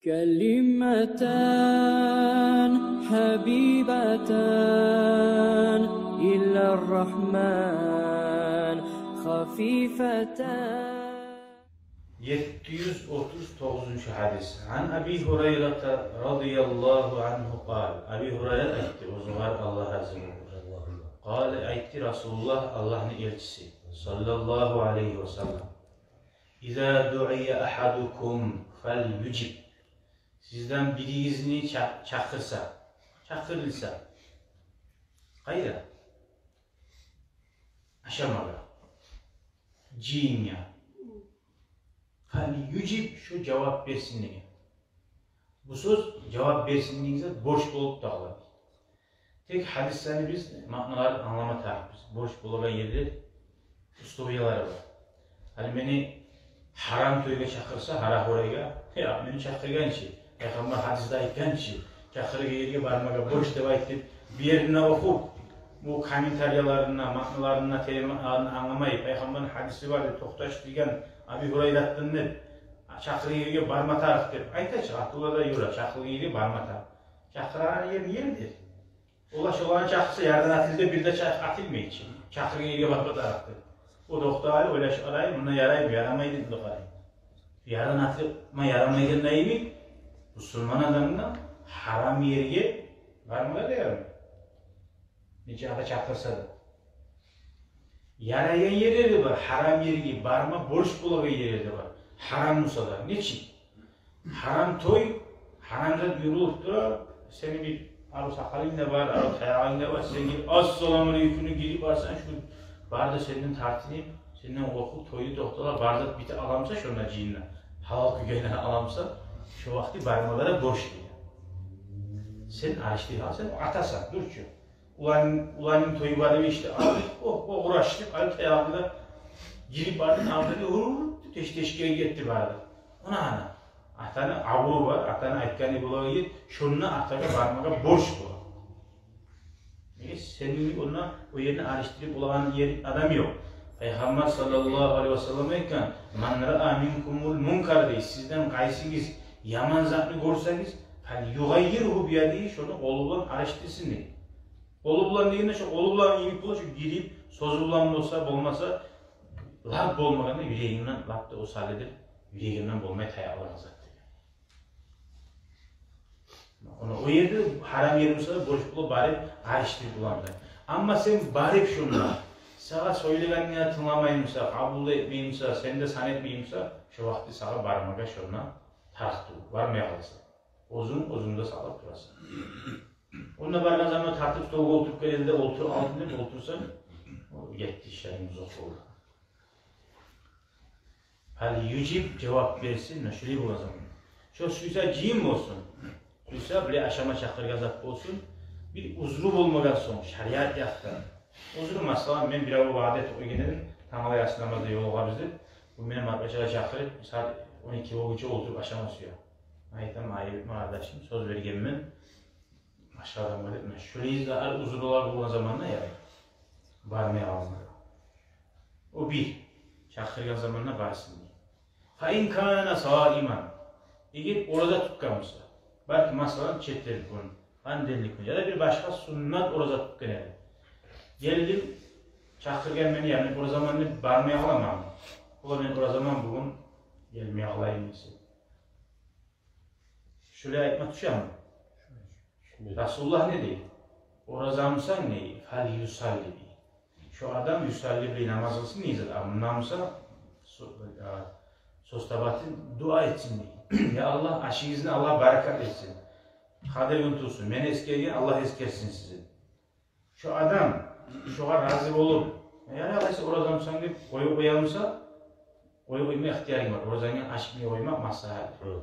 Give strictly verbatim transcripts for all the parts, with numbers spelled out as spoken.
كلمتان حبيبتان إلى الرحمن خفيفتان. Етти юз отуз тогъузунчу гьадис. عن أبي هريرة رضي الله عنه قال. Аби Гьурайра айтды, оьзюне Аллагь рази болсун. قال, айтды Расулуллагь, Аллагьны элчиси, صلى الله عليه وسلم: إذا دعي أحدكم فليجب. Сизден биригизни ча-, чакъырса, чакъырылса. Къайда? Ашамагъа. Жыйынгъа. فليجب, шо жавап берсин деген. Бу сёз жавап берсин деген зат борч болуп да къала. Тек гьадислени биз маъналарын англама тарыкъбыз. Борч болагъан ерде условиялары бар. Гьали мени гьарам тойгъа чакъырса, гьарам тойгъа, я, мени чакъыргъан чы, Пайхаммар гьадисде айтгъан чы, чакъыргъан ерге бармагъа борч деп айтып, бир ерине охуп, бу комментарияларына, маъналарына, терен маъналарын англамай, Пайхаммарны гьадиси бар деп токъташдыргъан Аби Гьурайратдан деп, чакъыргъан ерге барма тарыкъ деп айта чы, акъыллы да юрюй, чакъыргъан ерге барма тарыкъ. Чакъырагъан ер ердир. Олар шоланы чакъырса, ярдан атылды, бир де чакъ-, атылмай чы. Чакъыргъан ерге барма тарыкъ деп. О токътагъан, ойлашып къарай, мунда яраймы, ярамаймы деп къарай. Ярдан атылма ярамайгъан йимик, бусурман адамгъа гьарам ерге бармагъа да ярамай. Нечакъы чакъырса да. Ярайгъан ерлер де бар, гьарам ерге барма борч болагъан ерлер де бар. Гьарам буса да. Нечик? Гьарам той, гьарам зат юрюлюп тура, сени бир арив сакъалынг да бар, арив таягъынг да бар, сен гирип, ассаламу алейкумну гирип барсанг, шу бары да сенден тартынып, сенден къоркъуп, тойну токътала, бары зат битип аламса, шонда жыйында гьалал кюйде аламса, шо вакъти бармагъа да борч дей. Сен алышдыргъан, сен атасан, дюр чю. Улан, уланны тою бар эди ишде, алып, о, о къурашдырып, алып таягъы да гирип барды, алды да, ур, теш-тешге гетди барды. Она, ана, атаны абуру бар, атаны айтгъаны бола эди, шонда атагъа бармагъа борч бола. Неге? Сени онда о ерни алышдырып болагъан ер, адам ёкъ. Пайхаммар саллаллагьу алайгьи ва саллам айтгъан: «Ман раа минкумул мункар», — дей, сизден къайсыгъыз яман затны гёрсегиз, «фальюгъаййиргьу биядигьи», шону къолу булан алышдырсын, дей. Къолу булан дегенде, шо къолу булан йимик бола, шо гирип, сёзю булан болса, болмаса, лап болмагъанда юрегинден, лап да о салидир, юрегинден болмай таякълар зат деген. Она о ерде гьарам ер буса да, борч бола барып алышдырып боламыса. Амма сен барып шонда, сагъа сёйлегенине тынгламаймыса, къабул да этмеймисе, сен де сан этмеймисе, шо вакъти сагъа бармагъа шонда тарыкъ тюгюл, бармай къаласан. Оьзюнг оьзюнгню сакълап турасан. Онда баргъан заман тартып столгъа олтуруп гелгенде, олтур алдын деп олтурсанг, о гетди, ишлеринг бузукъ болду. Гьали южип жавап берсин, муна шулай болгъан заман. Шо сюйсе жыйын болсун, сюйсе бир ашама чакъыргъан зат болсун, бир узру болмагъан сонг, шариат якъдан. Узру, масала, мен биревге ваъда этип къойгъан эдим, тангала яссы намазда ёлугъабыз деп, бу мени маркачагъа чакъырып, сагьат он эки болгъунча олтуруп ашама сюе. Мен айтаман: «Айып этме, къардашым, сёз бергенмен башгъа адамгъа», — деп. Муна шулай зат, узрулар болгъан заманда, яни, бармай къалма. О бир. Чакъыргъан заманда барсын дей. «Фа ин кана саиман». Эгер ораза тутгъан буса, балики, масала, четверг гюн, понедельник гюн, яда бир башгъа суннат ораза тутгъан эди. Гелдим, чакъыргъан мени, яни, оразаман деп бармай къаламанмы? Ола, мен оразаман, бугюн гелмей къалайым десе. Шулай айтма тюшеми? Шулай. Расулуллагь не дей? Оразамысан, не, «фальюсалли» дей. Шо адам «юсалли» билей, намаз къылсын дей зат. А мунда буса, сё-, а, сёз табатын, дуа этсин дей. «Я Аллагь, ашыгъызны Аллагь баракат этсин. Къадир гюн тутсун. Мени эсгерген Аллагь эсгерсин сизин». Шо адам шогъар рази болуп, «Я, я, къайсы оразамысан» деп къоюп къоямыса, къоюп къойма ихтиярынг бар. Оразангны ачмай къоймакъ маслагьат. Гьы.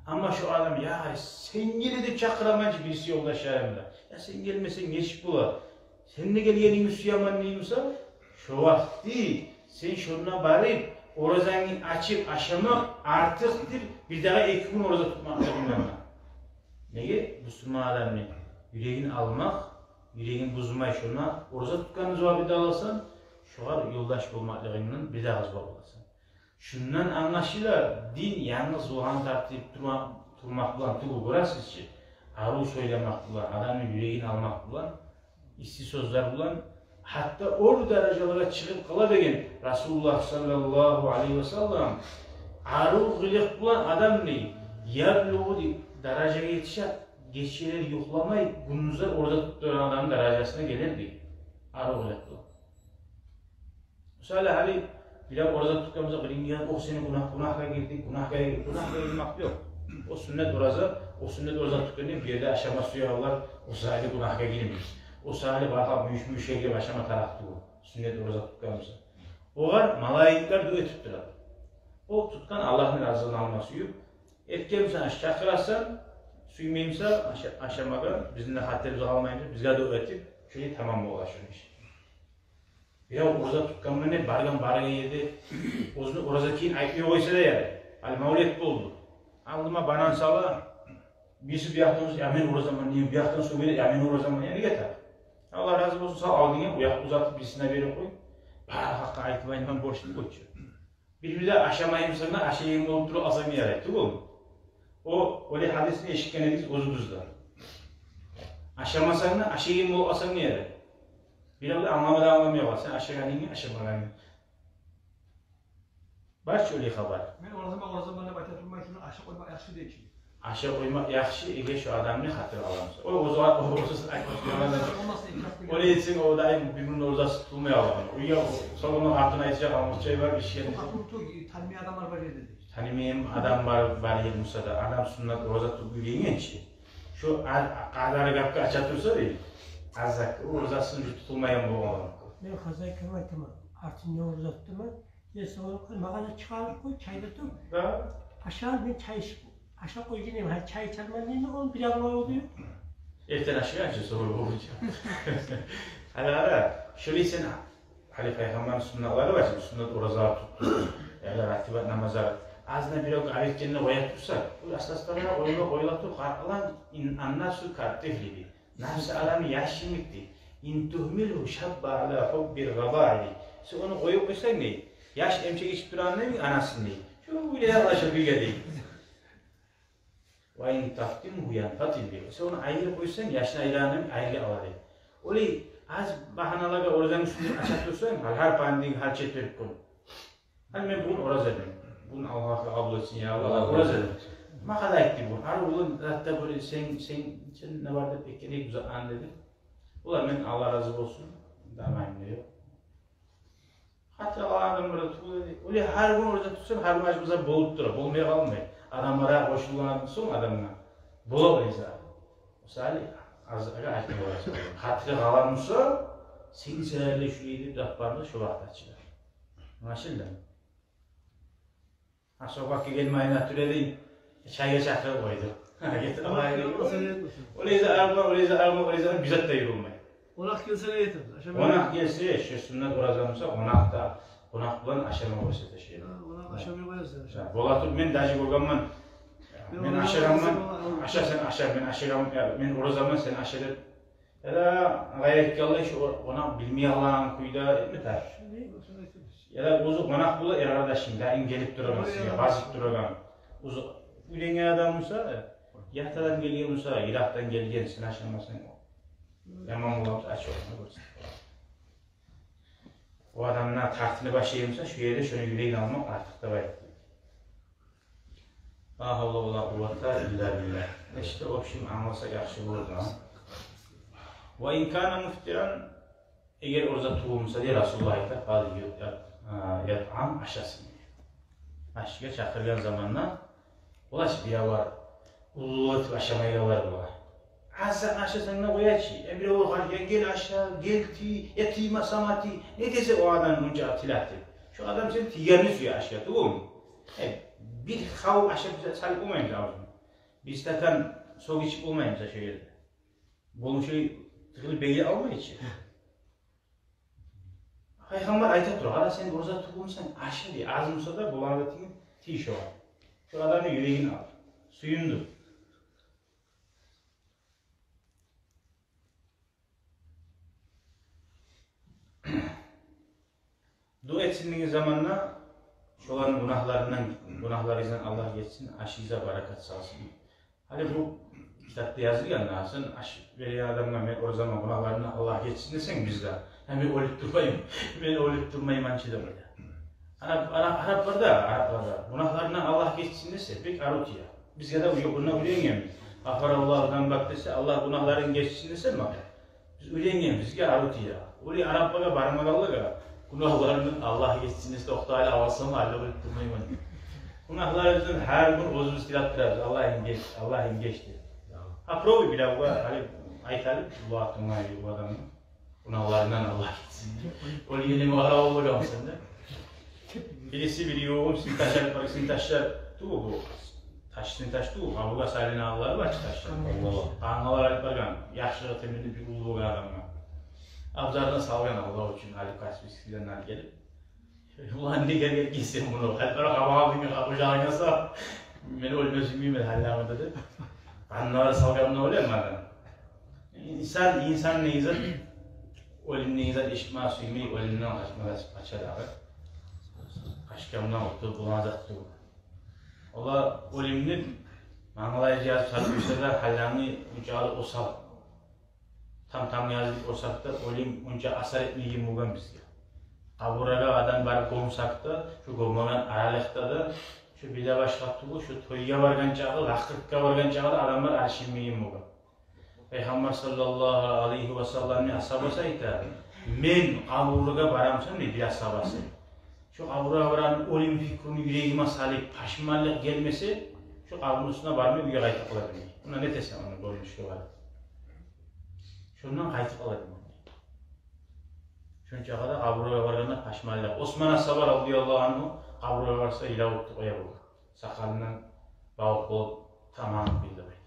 Амма шо адам: «Я, сен гел», — деп чакъыраман чы бириси ёлдашларымны да. «Я, сен гелмесенг нечик бола? Сен де гелгенингни сюемен», — деймиса, шо вакъти сен шонда барып, оразангны ачып ашамакъ артыкъдыр бир дагъы эки гюн ораза тутмакъдан. Неге? Бусурман адамны юрегин алмакъ, юрегин бузмай, шонда ораза тутгъанны зувабын да аласан, шогъар ёлдаш болмакълыгъынгдан бир дагъы зувап аласан. Шундан англашыла, дин янгыз Къуран тартып турма-, турмакъ булан тюгюл, гёресиз чи, арив сёйлемек булан, адамны юрегин алмакъ булан, исси сёзлер булан, гьатта оьр даражалагъа чыгъып къала деген Расулуллагь саллаллагьу алайгьи ва саллам. Арив къылыкъ булан адам дей, яблугъу дей, даражагъа етише, гечелер юхламай, гюндюзлер ораза тутуп турагъан адамны даражасына гелер дей. Арив къылыкъ булан. Мисалы, гьали бирев ораза тутгъан буса, биринчи гелген: «О, сени гюнагь, гюнагьгъа гирдинг, гюнагьгъа гирдинг», гюнагьгъа гирмек ёкъ. О сюннет ораза, о сюннет ораза тутгъан дей, бир ерде ашама сюе алар, о саялы гюнагьгъа гирмей. О саялы башгъа мюйюш-мюйюшге гирип ашама тарыкъ тюгюл, сюннет ораза тутгъан буса. Огъар малайиклер дуа этип туралар. О тутгъан Аллагьны разилигин алма сююп, этген буса, аш чакъырасан, сюймей буса, аша-, ашамагъа, бизин де хатирибиз къалмай, бизге дуа этип, шолай тамам бола шону иши. Бирев ораза тутгъан булан не, баргъан бары ерде оьзюню ораза экенин айтмай къойса да ярай. Гьали мавлет болду. Алдыма банан сала, бириси бу якъдан: «Я, мен оразаман», — дей, бу якъдан сёге: «Я, мен оразаман», — дей. Неге так? Аллагь рази болсун, сал алдынга, бу якъгъа узатып, бирисине берип къой. Бары халкъгъа айтып, айтмагъа борчлу къой чу. Бир-бирде ашамаймысан да, ашайгъан болуп туруп алсанг да ярай, тюгюлмю? О, олай гьадисни эшитген эдигиз оьзюгюз де. Ашамасанг да, ашайгъан болуп алсанг да ярай. Бирев де англамай да англамай къала, сен ашагъанынгны, ашамагъанынгны. Бар чы олай хабар. Мен оразаман, оразаман деп айта турмай, шуну ашап къоймакъ яхшы дей чи. Ашап къоймакъ яхшы, эгер шо адамны хатири къала буса. О, оьзю, о, оьзю айтмас. Олай этсенг, о дайым бир-бирини оразасы тутулмай къала. Уьйге, о, сонг ону артына айтажакъ, амурчай бар, ишген. О, къатын ту-, танымай адамлар бар ерде дей. Танымайгъан адам бар, бар ер буса да, адам суннат ораза тутуп юрюйген чи. Шо а-, къадары гапгъа ача турса дей, аз зат, о оразасы тутулмайгъан болгъан. Мен хозяйкама айтаман, артын не ораза тутаман, Гелсе, ону къой, магъа да чыгъарып къой, чай да тёк. Да. Ашар, мен чай ичип, ашап къой деймен, гьа, чай ичермен деймен, ону бир англамагъа ёкъ. Эртен ашагъан чы, сонг болуп чы. Гьали къара, шолай сен, гьали Пайхаммарны суннатлары бар чы, суннат оразалар тутуп, яда ратибат намазлар. Азына бирев гьаракатны къоя турса, бу астастарына къоюла, къоюла туруп, къаркъалан ин-, аннасу кат-тифли дей. Напсы адамны яш йимик дей. Ин тугьмилгьу шабба ала хуббир радаи дей. Сен ону къоюп къойсанг дей, яш эмчек ичип турагъан йимик анасын дей. Шо уьйде яллаша уьйге дей. Ва ин тафтимгьу янфатим дей. Сен ону айырып къойсанг, яшны айырагъан йимик айрылып къала дей. Олай аз багьаналагъа оразаны уьстюн ача турсанг, гьар, гьар понедельник, гьар четверг гюн. Гьали мен бугюн ораза эдим. Бугюн Аллагь къабул этсин, я Аллагь, ораза эдим. Магъа да айтды бугюн. Ары улан затда бир сен, сен, сен не бар деп, экенек узатгъан деди. Улан, мен, Аллагь рази болсун, дамайым да ёкъ. Хатир къалагъан адам бар да тюгюл деди. Олай гьар гюн ораза тутсанг, гьар гюн ачмаса болуп тура, болмай къалмай. Адамлар къошулгъан сонг адамгъа бола олай зат. Мисалы, аз, аз айтма бола. Хатири къала буса, сен серле шулай деп зат бар да, шо вакътда чыгъар. Англашылдымы? Гьа, сохбатгъа гелмейин, тура дей, чайгъа чакъырып къойду. Гьа, гетип алайым. Олай зат арма, олай зат арма, олай зат бир зат да юрюлмей. Къонакъ гелсе не этебиз? Ашама. Къонакъ гелсе, шо суннат ораза буса, къонакъ да, къонакъ булан ашама къойса да шо. Гьа, къонакъ ашама къоясыз, ашама. Гьа, бола тур, мен даже гёргенмен. Мен ашагъанман, аша, сен аша, мен ашагъан, я, мен оразаман, сен аша деп. Яда гъайрат гелди, шо къонакъ билмей къалагъан кюйде этме тарыкъ. Яда оьзю къонакъ бола, эр къардашынг, даим гелип турагъан, сизге басып турагъан. Оьзю уьйленген адам буса, ят адам гелген буса, йыракъдан гелген, сен ашамасанг, яман бола, ач болма гёрсет. О адамны тартынып башлай буса, шо ерде шону юрегин алмакъ артыкъ деп айтды. Ла гьавла ва ла къуввата илла биллагь. Иште, в общем, англасакъ яхшы болур да. Ва ин кана муфтиран, эгер ораза тутгъан буса, дей Расулуллагь айта, фал ят-, ят-, а, ятъам, ашасын. Ашгъа чакъыргъан заманда, олай чи бир авар уллу этип ашамайгъанлар бола. Аз ашасанг да къоя чы. Э, бирев къаршы: «Я, гел аша, гел тый, я, тыймасам тый». Не десе о адам мунча тилат деп. Шо адам сен тийгенни сюе ашгъа, тюгюлмю? Э, бир хавуп ашап салып болмаймы авзуна? Бир стакан сок ичип болмаймы шо ерде? Болушу тыгъылып бегиле алмай чы. Пайхаммар айта тура: «Къара, сен ораза тутгъан бусанг, аша», — дей. Аз буса да, болагъанда тый, тый шогъар. Шо адамны юрегин ал, сююндюр. Дуа этсин деген заманда, шоланы гюнагьларындан, гюнагьларыгъыздан Аллагь гечсин, ашыгъызгъа баракат салсын. Гьали бу китапда язылгъан, сен аш берген адамгъа: «Мен оразаман, гюнагьларындан Аллагь гечсин», — десенг бизге, «Гьа, мен оьлюп турмайман, мен оьлюп турмайман чы», — деп айта. Арап, арап, арапларда, арапларда «гюнагьларындан Аллагь гечсин» десе, бек арив тие. Бизге де уже бундан уьйренгенбиз. «Гъафараллагьу занбак» десе, «Аллагь гюнагьларын гечсин» десе, магъа, биз уьйренгенбиз, бизге арив тие. Олай араплагъа бармагъанлагъа, «гюнагьларындан Аллагь гечсин» десе, токъта, гьали аварсам, гьали оьлюп турмайман. Гюнагьларыбыздан гьар гюн оьзюбюз тилеп турабыз: «Аллагьым, геч, Аллагьым, геч», — деп. Попробуй биревге гьали айтайыкъ, уллу адамгъа, уллу адамны гюнагьларындан Аллагь гечсин деп. Оьлгенинг вара болмагъанмысан да. Бириси, бир ювугъум, синташлар, синташлар тюгюл бу. Таш, синташ тюгюл, къабургъа салынагъанлар бар чы ташлар. Къангалар алып баргъан, яхшылыкъ этемен деп, бир уллу болгъан адамгъа. Абзарына салгъан, Аллагь учун, Али Каспийскиден алып гелип. «Улан, неге гелтирген сен муну? Гьатта къабагъымны къапажагъына сал, мен оьлме сюймеймен гьалланы», — деди. Къанына салгъанына оьле мадам. Инсан, инсан не зат, оьлюм не зат эшитме сюймей, оьлюмден къачма да къача дагъы. Къачгъандан къутулуп болагъан зат тюгюл. Олар оьлюмню мангалайы язып салып къойса да, гьалланы унча да осал. Там-там язып къойсакъ да, оьлюм унча асар этмейген болгъан бизге. Къабургъа адам барып гёмсек де, шо гёмеген аралыкъда да, шо бир де башгъа тюгюл, шо тойгъа баргъан чакъы, лакъыргъа баргъан чакъы да адамлар алышынмайгъан болгъан. Пайхаммар саллаллагьу алайгьи ва салламны асгьабасы айта: «Мен къабургъа барамсан, — дей бир асгьабасы, — шо къабургъа бараман, оьлюм пикрусун юрегиме салып, пашманлыкъ гелмесе, шо къабурну уьстюне бармай, уьйге къайтып къала бермей. Онда не этесен, ону гёрюнюшге барып? Шондан къайтып къала бермей». Шончакъы да къабургъа баргъанда пашманлыкъ. Осман асгьаба, радияллагьу ангьу, къабургъа барса, йылавуп къоя болгъан. Сакъалындан бавукъ болуп, тамагъын билдирмей.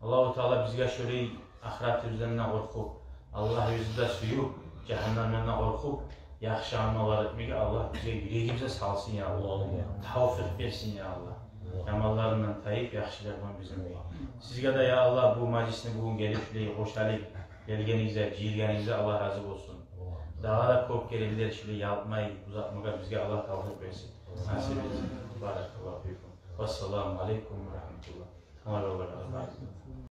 Аллагьу Таала бизге шолай ахыратыбыздан да къоркъуп, Аллагь оьзю де сююп, жагьаннемден де къоркъуп, яхшы амаллар этмеге Аллагь бизге юрегибизге салсын, я Аллагь. Амин. Тавфикъ берсин, я Аллагь. Амин. Яманларындан тайып, яхшылардан бизин. Амин. Сизге де, я Аллагь, бу мажлисни бугюн гелип, шулай къошулуп гелгенигизге, жыйылгъаныңызгъа Аллагь рази болсун. Амин. Дагъы да кёп гелип, шулай ялкъмай узатмагъа бизге Аллагь тавфикъ берсин. Амин. Насип этсин. Баракаллагьу фикум. Вассаламу алейкум ва рагьматуллагь. Аллагь рази болсун.